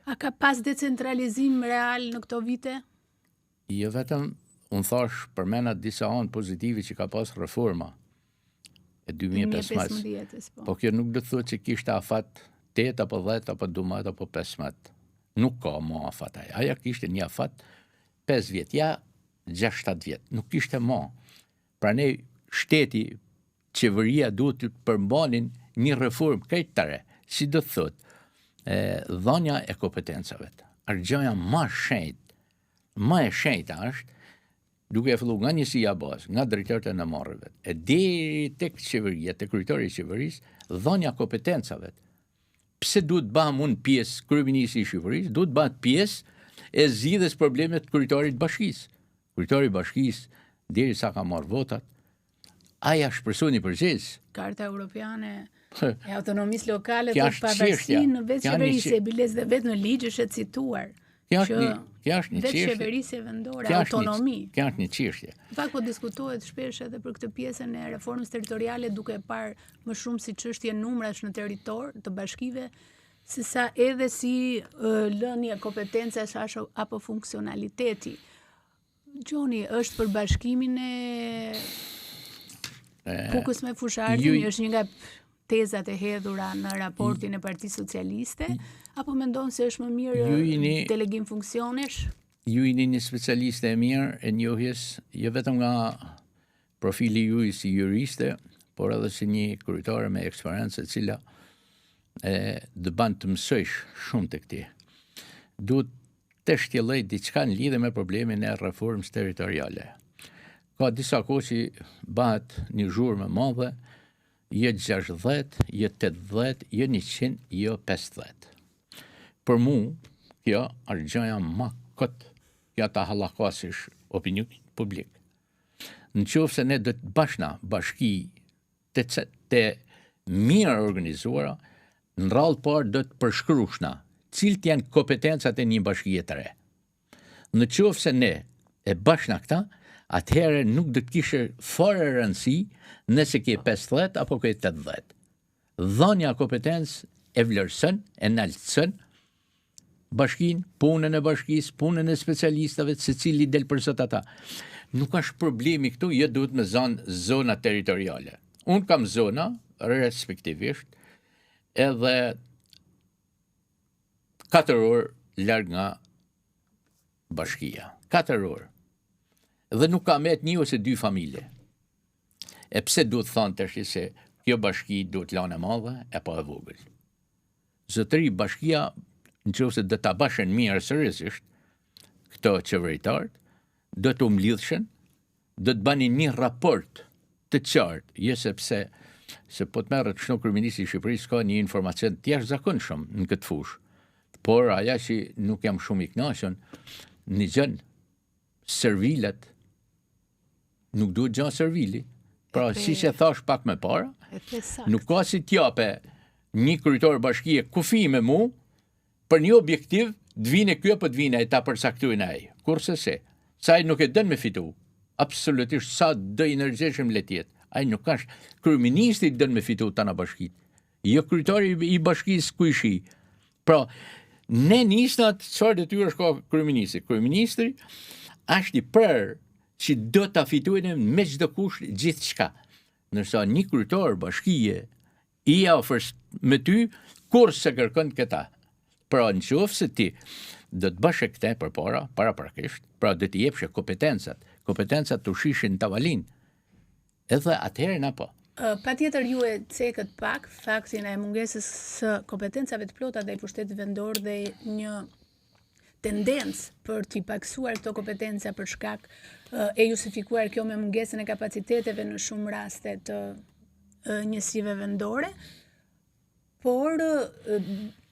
A ka pas decentralizim real në këto vite? Jo vetëm, unë thash përmena disa anë pozitive që ka pas reforma e 2015. 2015 po. Po kjo nuk do të thotë që kishte afat 8 apo 10 apo 12 apo 15. Nuk ka mo afat aja. Aja kishte një afat 5 vjet, ja 6-7 vjet. Nuk kishte mo. Pra ne shteti, qeveria duhet të përmbanin një reformë krejt të re. Si do të thotë, e, dhënia e kompetencave. Është gjëja më shenjtë, më e shenjta është duke e fillu nga njësia bazë, nga drejtorët e ndërmarrjeve, e deri tek qeveria, tek kryetari i qeverisë, dhënia kompetencave. Pse duhet të bëhem unë pjesë kryeministri i Shqipërisë, duhet të bëhet pjesë e zgjidhjes problemeve të kryetarit të bashkisë. Kryetari i bashkisë derisa ka marrë votat, ai është personi përgjegjës. Karta Europiane e autonomisë lokale dhe pavarësi në vetëqeverisje, biles dhe vetë në ligj është e cituar. Kjo është një, kjo është një çështje. Vetëqeverisje vendore, autonomi. Kjo është një çështje. Në fakt po diskutohet shpesh edhe për këtë pjesën e reformës territoriale duke parë më shumë si çështje numrash në territor të bashkive, se sa edhe si lënie kompetencash apo funksionaliteti. Gjoni, është për bashkimin e Pukës me Fushë-Arrëzin, ju... është një nga tezat e hedhura në raportin e Partisë Socialiste, apo mendon se është më mirë ju jeni, delegim funksionesh? Ju jeni një specialiste e mirë e njohjes, jo vetëm nga profili juaj si juriste, por edhe si një kryetare me eksperiencë e cila e të ban të mësojsh shumë të këti. Duhet të shtjelloj diçka në lidhje me problemin e reformës territoriale. Ka disa kohë që bëhet një zhurmë e madhe, jo 60, jo 80, jo 100, jo 50. Për mu, kjo është gjëja ma kot, kjo ta hallakasish opinion publik. Në qoftë se ne do të bashna bashki të, të mirë organizuara, në radhë parë do të përshkrushna cilët janë kompetencat e një bashkie të re. Në qoftë se ne e bashna këta, atëherë nuk do të kishe fare rëndësi nëse ke 50 apo ke 80. Dhënia kompetencë e vlerëson, e naltëson bashkinë, punën e bashkisë, punën e specialistave, secili del për zot ata. Nuk është problemi këtu, jo duhet me zanë zona territoriale. Unë kam zona, respektivisht, edhe 4 orë larg nga bashkia. 4 orë. Dhe nuk ka met një ose dy familje. E pse duhet thonë tash se kjo bashki duhet lanë e madhe e pa e vogël. Zotëri, bashkia, në qoftë se do ta bashen mirë seriozisht, këto qeveritarët, do të mblidhshen, do të banin një raport të qartë, jo sepse se po të merret kështu kryeministri i Shqipërisë ka një informacion të jashtëzakonshëm në këtë fushë. Por aja që nuk jam shumë i kënaqur, një gjën servilet Nuk duhet gja servili. Pra, si që thash pak me para, nuk ka si t'jape një kryetar bashkie kufi me mu, për një objektiv, të vine kjo po të vine e ta përcaktojnë ai. Kurrsesi. Se ai nuk e dën me fitu. Absolutisht sa do i energjeshëm le të jetë. Ai nuk është kryeministri dën me fitu tana bashkitë. Jo kryetari i bashkisë kujshi. Pra, ne nisna të çfarë detyrash ka kryeministri. Kryeministri është i prerë që do ta fitojnë me çdo kusht gjithçka. Ndërsa një kryetar bashkie i afërs me ty, kurrë s'e kërkon këta. Pra, në qoftë se ti do të bësh këtë përpara, paraprakisht, pra do t'i jepshe kompetencat, kompetencat të shishin në tavolinë, Edhe atëherë na po. Patjetër ju e cekët pak faktin e mungesës së kompetencave të plota ndaj pushtetit vendor dhe një tendencë për t'i pakësuar këto kompetenca për shkak e justifikuar kjo me mungesën e kapaciteteve në shumë raste të njësive vendore. Por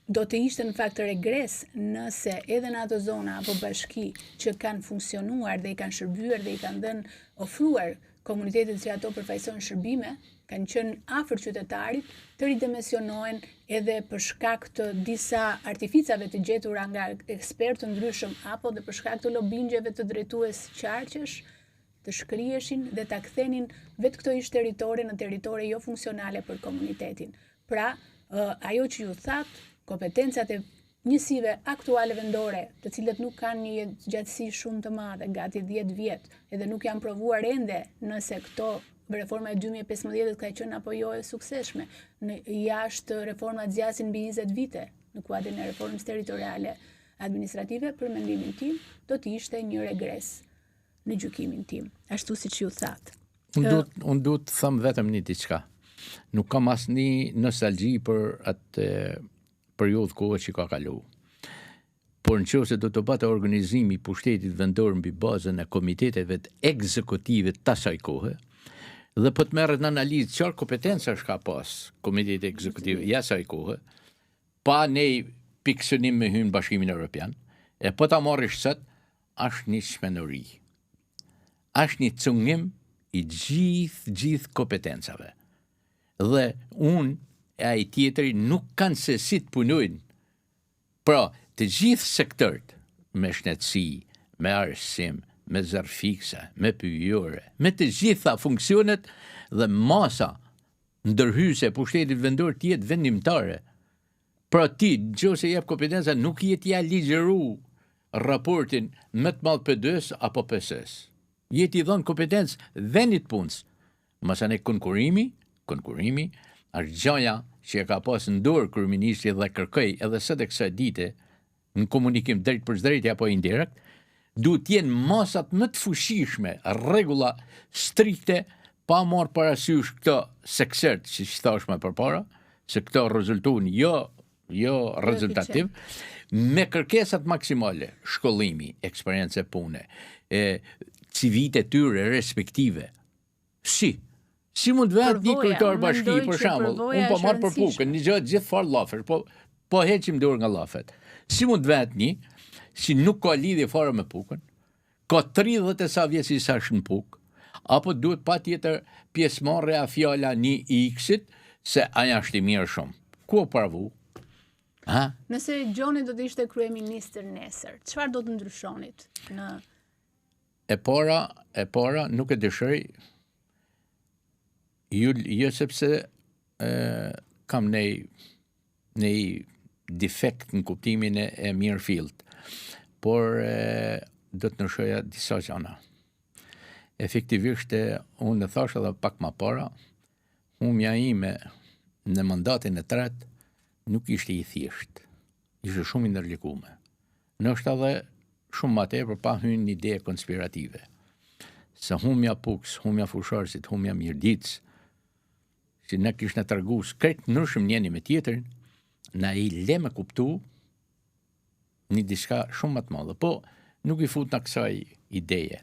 do të ishte në fakt regres nëse edhe në ato zona apo bashki që kanë funksionuar dhe i kanë shërbyer dhe i kanë dhënë ofruar komunitetit që ato përfaqësojnë shërbime, kanë qenë afër qytetarit, të ridimensionohen edhe për shkak të disa artificave të gjetura nga ekspertë të ndryshëm apo dhe për shkak të lobingjeve të drejtues qarqesh, të shkriheshin dhe ta kthenin vetë këto ish territore në territore jo funksionale për komunitetin. Pra, ajo që ju thatë, kompetencat e njësive aktuale vendore, të cilët nuk kanë një jetëgjatësi shumë të madhe, gati 10 vjet, edhe nuk janë provuar ende nëse këto reforma e 2015 ka qenë apo jo e suksesshme. Në jashtë reformat zgjasin mbi 20 vite në kuadrin e reformës territoriale administrative, për mendimin tim, do të ishte një regres në gjykimin tim, ashtu siç ju thatë. Unë du, unë du të them vetëm një diçka. Nuk kam asnjë nostalgji për atë periudhë kohë që ka kalu. Por në qoftë se do të bëhet organizimi i pushtetit vendor mbi bazën e komiteteve ekzekutive të asaj kohe, dhe po të merret në analizë çfarë kompetencash ka pas komiteti ekzekutiv i asaj kohe, pa nej pikësynim me hy në Bashkimin Evropian, e po ta marrësh sot, është një çmenduri. Është një cungim i gjithë, gjithë kompetencave. Dhe unë e ai tjetri nuk kanë se si të punojnë. Pra, të gjithë sektorët, me shëndetësi, me arsim, me zjarrfikëse, me pyjore, me të gjitha funksionet dhe masa ndërhyse e pushtetit vendor të jetë vendimtare. Pra ti, në qoftë se jep kompetenca, nuk je t'ia ligjëru raportin më të madh PD-s apo PS-s. Je t'i dhënë kompetencë vendit punës. Masanej konkurrimi, konkurrimi është gjaja që e ka pas në dorë kryeministri dhe kërkoj edhe sot e kësaj dite në komunikim drejtpërdrejt apo indirekt, duhet të jenë masat më të fuqishme, rregulla strikte, pa marrë parasysh këto seksert, siç thash më përpara, se këto rezultuan jo jo rezultativ, me kërkesat maksimale, shkollimi, eksperiencë pune, e CV-të e tyre respektive. Si? Si mund të vetë një kryetar bashki, për shembull, unë po marr për Pukën, një gjë gjithë farë llafesh, po po heqim dorë nga llafet. Si mund të vetë një, si nuk ka lidhje fare me Pukën, ka 30 e sa vjet si s'është në Pukë, apo duhet patjetër pjesëmarrja fjala një X-it, se ai është i mirë shumë. Ku o pravu? Ha? Nëse Gjoni do të ishte kryeministër nesër, çfarë do të ndryshonit në E para, e para nuk e dëshiroj ju jo sepse e, kam nej nej defekt në kuptimin e, e mirëfillt, por e, do të ndryshoja disa gjana. Efektivisht e, unë e thash edhe pak ma para, humja ime në mandatin e tretë nuk ishte i thjeshtë, ishte shumë i ndërlikume. Ndoshta edhe shumë ma tepër pa hy në ide konspirative. Se humja Pukës, humja Fushë-Arrëzit, humja Mirditës, si ne kishna tregu krejt ndryshëm njëni me tjetrin, na i le me kuptu një diçka shumë më të madhe. Po, nuk i futna kësaj ideje.